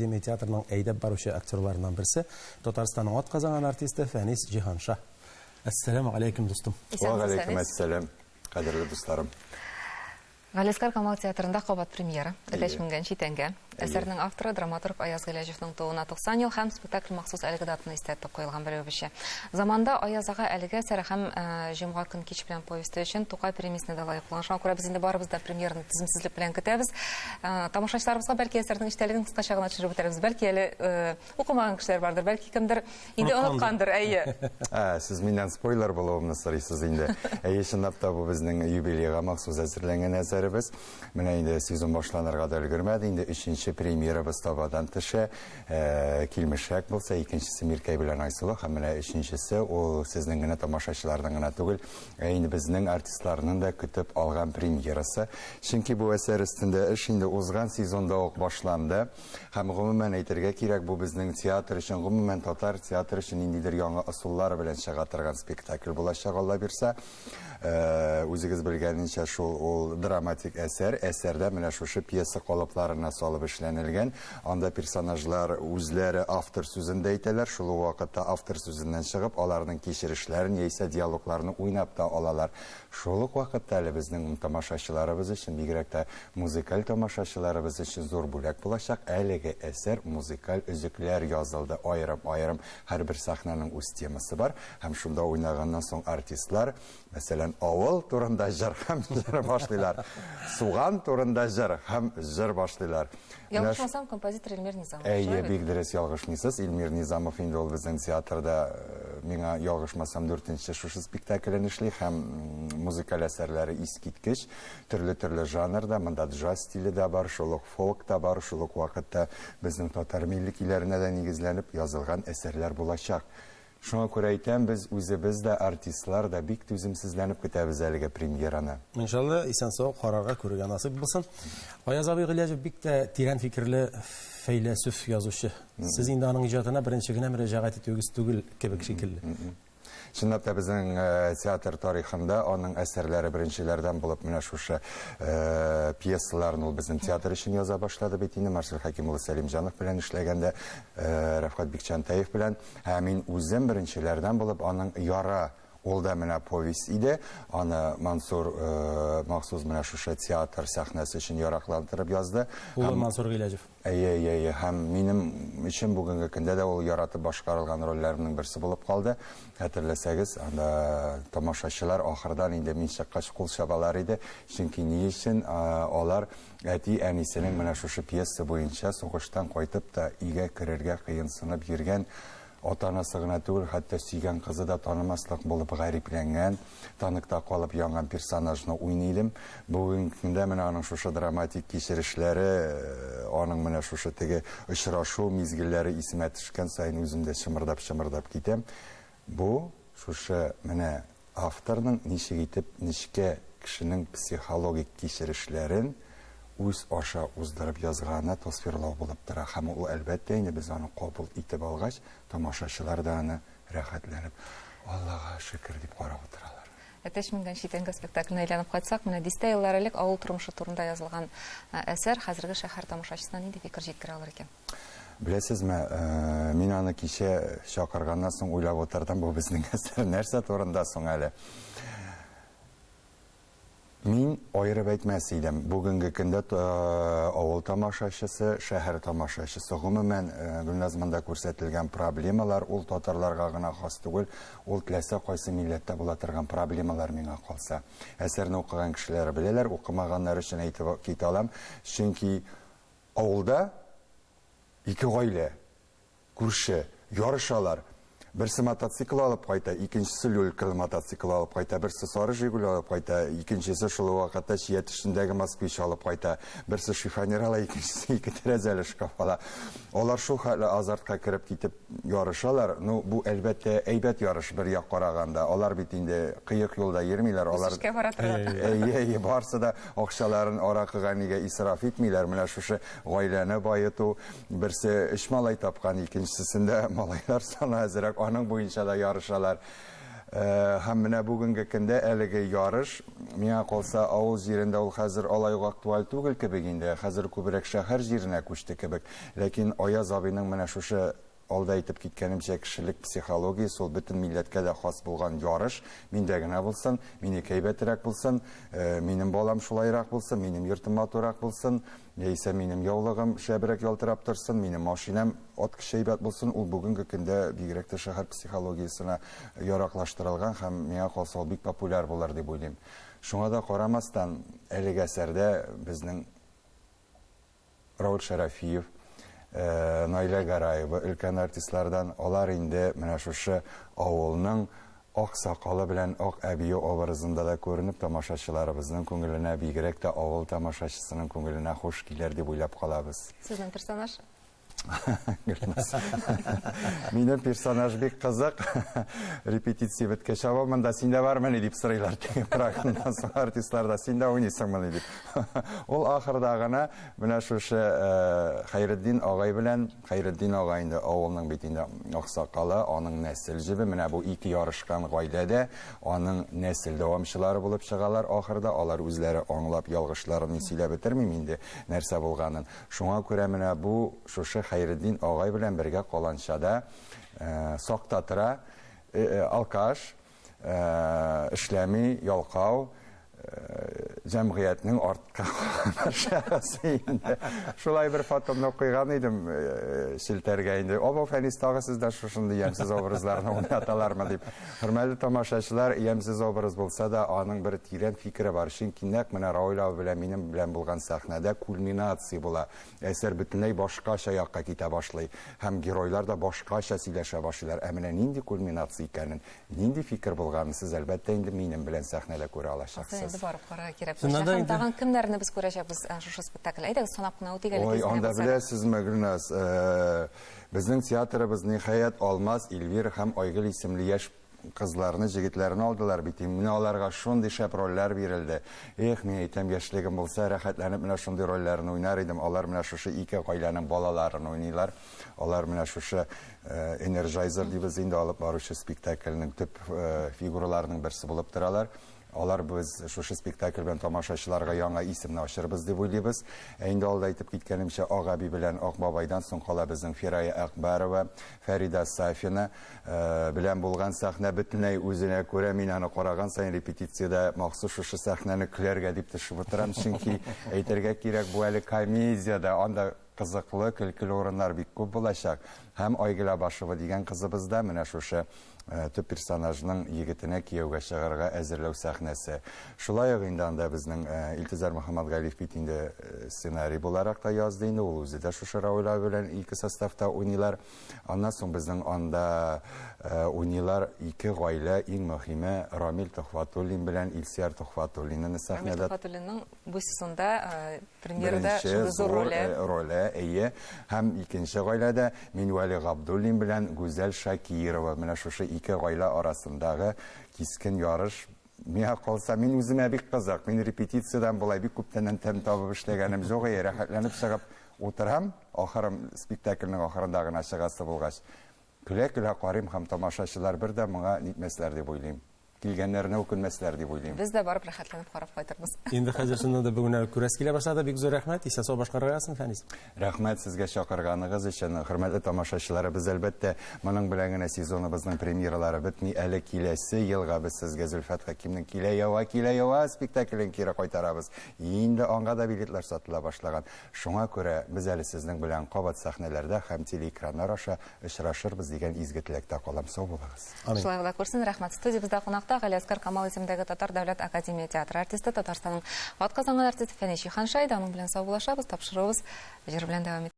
Академия театрының әйдәп баручы актерларыннан берсе, Татарстанның атказанган артисты Фәнис Җиһанша. Әссәламү алейкум, дустым. Исәнмесез, Ва галәйкүм Фәнис. әссәлам, кадерле дусларым. Галиәсгар Камал театрында кабат премьера. Әтәч Әйе. менгән читәнгә. Әйе. Әсәрнең авторы драматург Аяз Гыйләҗевның тууына 90 ел һәм спектакль махсус әлеге датаны истә тотып куелган белүебезчә. Заманда Аяз ага әлеге әсәре һәм Җомга көн кич белән повесте өчен Тукай премиясенә дә лаек булган. Шуңа күрә без инде барыбыз да премьераны түземсезлек белән көтәбез. Тамашачыларыбызга бәлки әсәрнең эчтәлеген кыскача гына төшереп үтәрбез. Бәлки әле укымаган кешеләр бардыр, бәлки кемдер инде Оныткандыр. оныткандыр, әйе. Ә, сез миннән спойлер булуымны сорыйсыз инде. Әйе, чынлап та бу безнең юбилейга махсус әзерләнгән әсәребез. Менә инде сезон башланырга да өлгермәде, инде өченче премьерабыз табадан төшә. Килмешәк булса, икенчесе Миркәй белән Айсылу һәм менә өченчесе ул сезнең генә тамашачыларның гына түгел, ә инде безнең артистларның да көтеп алган премьерасы. Чөнки бу әсәр өстендә эш инде узган сезонда ук башланды. Һәм гомумән әйтергә кирәк, бу безнең театр өчен, гомумән татар театры өчен ниндидер яңа ысуллар белән чыга торган спектакль булачак, Алла бирсә. Үзегез белгәненчә, шул ул драматик әсәр. Әсәрдә менә шушы пьеса калыпларына салып эшләнелгән. Анда персонажлар үзләре автор сүзен дә әйтәләр, шул ук вакытта автор сүзеннән чыгып, аларның кичерешләрен яисә диалогларны уйнап та алалар. Шул ук вакытта әле безнең тамашачыларыбыз өчен, бигрәк тә музыкаль тамашачыларыбыз өчен зур бүләк булачак, әлеге әсәр музыкаль өзекләр язылды, аерым-аерым һәрбер сәхнәнең үз темасы бар. Һәм шунда уйнаганнан соң артистлар, мәсәлән, авыл турында җыр һәм җыр башлыйлар. Суган турында җыр һәм җыр башлыйлар. Ялгышмасам, композитор Эльмир Низамов. Әйе, бик дөрес ялгышмыйсыз. Эльмир Низамов инде ул безнең театрда, миңа ялгышмасам, дүртенче шушы спектаклен эшли һәм музыкаль әсәрләре искиткеч. Төрле-төрле жанрда, монда джаз стиле дә бар, шул ук фолк та бар, шул ук вакытта безнең татар милли көйләренә дә нигезләнеп язылган әсәрләр булачак. Шуңа күрә әйтәм, без үзебез дә, артистлар да бик түземсезләнеп көтәбез әлеге премьераны. Иншалла, исән-сау карарга, күрергә насыйп булсын. Аяз абый Гыйләҗев бик тә тирән фикерле фәйләсүф язучы. Сез инде аның иҗатына беренче генә мөрәҗәгать итүегез түгел кебек шикелле. Чынлап та безнең театр тарихында аның әсәрләре беренчеләрдән булып менә шушы пьесаларын ул безнең театр өчен яза башлады бит инде Марсель Хәким улы Сәлимҗанов белән эшләгәндә, Рәфкать Бикчәнтәев белән. Ә мин үзем беренчеләрдән булып аның Яра, ул да менә повесть иде. Аны Мансур махсус менә шушы театр сәхнәсе өчен яракландырып язды. Улы Мансур Гыйләҗев. Әйе, әйе, әйе. Һәм минем өчен бүгенге көндә дә ул яратып башкарылган рольләремнең берсе булып калды. Хәтерләсәгез, анда тамашачылар ахырдан инде мин чыккач кул чабалар иде. Чөнки ни өчен алар Әти-әнисенең менә шушы пьеса буенча сугыштан кайтып та өйгә керергә кыенсынып йөргән ата-анасы гына түгел, хәтта сөйгән кызы да танымаслык булып гарипләнгән, танкта калып янган персонажны уйный идем. Бүгенге көндә менә аның шушы драматик кичерешләре, аның менә шушы теге очрашу мизгелләре исемә төшкән саен үзем дә чымырдап-чымырдап китәм. Бу, шушы менә Авторның ничек итеп нечкә кешенең психологик кичерешләрен үз аша уздырып язганы тасвирлау булып тора һәм ул, әлбәттә инде, без аны кабул итеп алгач, тамашачылар да аны рәхәтләнеп, Аллага шөкер дип карап утыралар. Әтәч менгән читәнгә спектакленә әйләнеп кайтсак, менә дистә еллар элек авыл тормышы турында язылган әсәр хәзерге шәһәр тамашачысына нинди фикер җиткерә алыр икән? Беләсезме, мин аны кичә чакырганнан соң уйлап утырдым, бу безнең әсәр нәрсә турында соң әле? Мин аерып әйтмәс идем. Бүгенге көндә авыл тамашачысы, шәһәр тамашачысы, гомумән, Гөлназ, монда күрсәтелгән проблемалар ул татарларга гына хас түгел, ул теләсә кайсы милләттә була торган проблемалар миңа калса. Әсәрне укыган кешеләр беләләр, укымаганнар өчен әйтеп китә алам. Чөнки Авылда ике гаилә, күрше, ярышалар. Берсе мотоцикл алып кайта, икенчесе люлькалы мотоцикл алып кайта, берсе сары Жигуль алып кайта, икенчесе шул ук вакытта чия төшендәге Москвич алып кайта, берсе шифонер ала, икенчесе ике тәрәзәле шкаф ала. Алар шул хәтле азартка кереп китеп ярышалар. Ну, бу, әлбәттә, әйбәт ярыш бер як караганда. Алар бит инде кыек юлда йөрмиләр. Алар Үсешкә бара торган. Әйе, әйе, барсы да акчаларын аракыга нигә исраф итмиләр. Менә шушы гаиләне баету, берсе өч малай тапкан, икенчесендә малайлар саны әзрәк, аның буенча да ярышалар. Һәм менә бүгенге көндә әлеге ярыш, миңа калса, авыл җирендә ул хәзер алай ук актуаль түгел кебек инде, хәзер күбрәк шәһәр җиренә күчте кебек. Ләкин Аяз абыйның менә шушы алда әйтеп киткәнемчә кешелек психологиясе, ул бөтен милләткә дә хас булган ярыш, миндә генә булсын, минеке әйбәтрәк булсын, минем балам шулайрак булсын, минем йортым матуррак булсын, яисә минем яулыгым шәбрәк ялтырап торсын, минем машинам ат кеше әйбәт булсын, ул бүгенге көндә бигрәк тә шәһәр психологиясенә яраклаштырылган һәм миңа калса ул бик популяр булыр дип уйлыйм. Шуңа да карамастан, әлеге әсәрдә безнең Рауль Шәрәфиев, Наилә Гараева өлкән артистлардан, алар инде менә шушы авылның ак сакалы белән ак әбие образында да күренеп, тамашачыларыбызның күңеленә, бигрәк тә авыл тамашачысының күңеленә хуш килер дип уйлап калабыз. Сезнең персонаж? Гөлназ. Минем персонаж бик кызык. Репетиция беткәч, "Абау, монда син дә бармыни?" дип сорыйлар. Теге программадан соң артистлар да, "Син дә уйныйсыңмыни?" дип. Ул ахырда гына менә шушы Хәйретдин агай белән, Хәйретдин агай инде авылның бит инде аксакалы, аның нәсел җебе, менә бу ике ярышкан гаиләдә аның нәсел дәвамчылары булып чыгалар ахырда, алар үзләре аңлап ялгышларын мин сөйләп бетермим инде, нәрсә булганын. Шуңа күрә менә бу шушы Хәйретдин агай белән бергә каланчада сакта тора, алкаш, эшләми, ялкау, җәмгыятьнең артка калган шәхесе инде. Шулай бер фотомны куйган идем челтәргә инде. Абау, Фәнис, тагы сез дә шушындый ямьсез образларны уйнаталармы дип. Хөрмәтле тамашачылар, ямьсез образ булса да, аның бер тирән фикере бар. Чөнки нәкъ менә Рауль абый белән минем белән булган сәхнәдә кульминация була. Әсәр бөтенләй башкача якка китә башлый һәм геройлар да башкача сөйләшә башлыйлар. Ә менә нинди кульминация икәнен, нинди фикер булганын сез, әлбәттә инде, минем белән сәхнәдә күрә алачаксыз. Инде барып карарга кирәк. Һәм тагын кемнәрне без күрәчәкбез шушы спектакльдә? Әйдәгез, санап кына үтик әле. Ой, анда беләсезме, Гөлназ, Безнең театрыбыз, ниһаять, Алмаз, Эльвира һәм Айгөл исемле яшь кызларны, җегетләрне алдылар бит. Менә аларга шундый шәп рольләр бирелде. Эх, мин әйтәм, яшьлегем булса, рәхәтләнеп менә шундый рольләрне уйнар идем. Алар менә шушы ике гаиләнең балаларын уйныйлар. Алар менә шушы Энерджайзер дибез инде, алып баручы спектакльнең төп фигураларының берсе булып торалар. Алар без шушы спектакль белән тамашачыларга яңа исемне ачырбыз дип уйлыйбыз. Ә инде алда әйтеп киткәнемчә, Ак әби белән Ак бабайдан соң кала безнең Фирая Әкбәрова, Фәридә Сафина белән булган сәхнә бөтенләй үзенә күрә. Мин аны караган саен репетициядә махсус шушы сәхнәне көләргә дип төшеп утырам, чөнки әйтергә кирәк, бу әле комедиядә, анда кызыклы, көлкеле урыннар бик күп булачак. Һәм Айгөл Абашева дигән кызыбыз да менә шушы төп персонажның егетенә кияүгә чыгарга әзерләү сәхнәсе. Шулай ук инде анда безнең Илтизар Мөхәммәтгалиев бит инде сценарий буларак та язды инде, ул үзе дә шушы Равил абый белән ике составта уйныйлар. Аннан соң безнең анда уйныйлар ике гаилә, иң мөһиме Рамил Төхвәтуллин белән Илсөяр Төхвәтуллинны сәхнәдә. Рамил Төхвәтуллинның бу сезонда Премьерада шундый зур роле. Роле, әйе. Һәм икенче гаиләдә Минвәли Габдуллин белән Гүзәл Шакирова. Менә шушы ике гаилә арасындагы кискен ярыш миңа калса, мин үземә бик кызык. Мин репетициядән болай бик күптәннән тәм табып эшләгәнем юк, әйе, рәхәтләнеп чыгып утырам. Ахырым, спектакльнең ахырында гына чыгасы булгач. Көлә-көлә карыйм һәм тамашачылар бер дә моңа нитмәсләр дип уйлыйм. Килгәннәренә үкенмәсләр дип уйлыйм. Без дә барып рәхәтләнеп карап кайтырбыз. Инде хәзер чыннан да бүген әле күрәсе килә башлады. Бик зур рәхмәт. Исән-сау башкарырга язсын, Фәнис. Рәхмәт сезгә чакырганыгыз өчен. Хөрмәтле тамашачыларыбыз, әлбәттә, моның белән генә сезоныбызның премьералары бетми. Әле киләсе елга без сезгә Зөлфәт Хәкимнең Килә ява, килә ява спектаклен кире кайтарабыз. Инде аңа да билетлар сатыла башлаган. Шуңа күрә без әле сезнең белән кабат сәхнәләрдә һәм телеэкраннар аша очрашырбыз дигән изге теләктә калам. Сау булыгыз. Амин. Шулай була күрсен, рәхмәт. Студиябездә кунакта Галиәсгар Камал исемендәге Татар дәүләт академия театры артисты, Татарстанның атказанган артисты Фәнис Җиһанша иде. Аның белән саубуллашабыз, тапшыруыбыз җыр белән дәвам итә.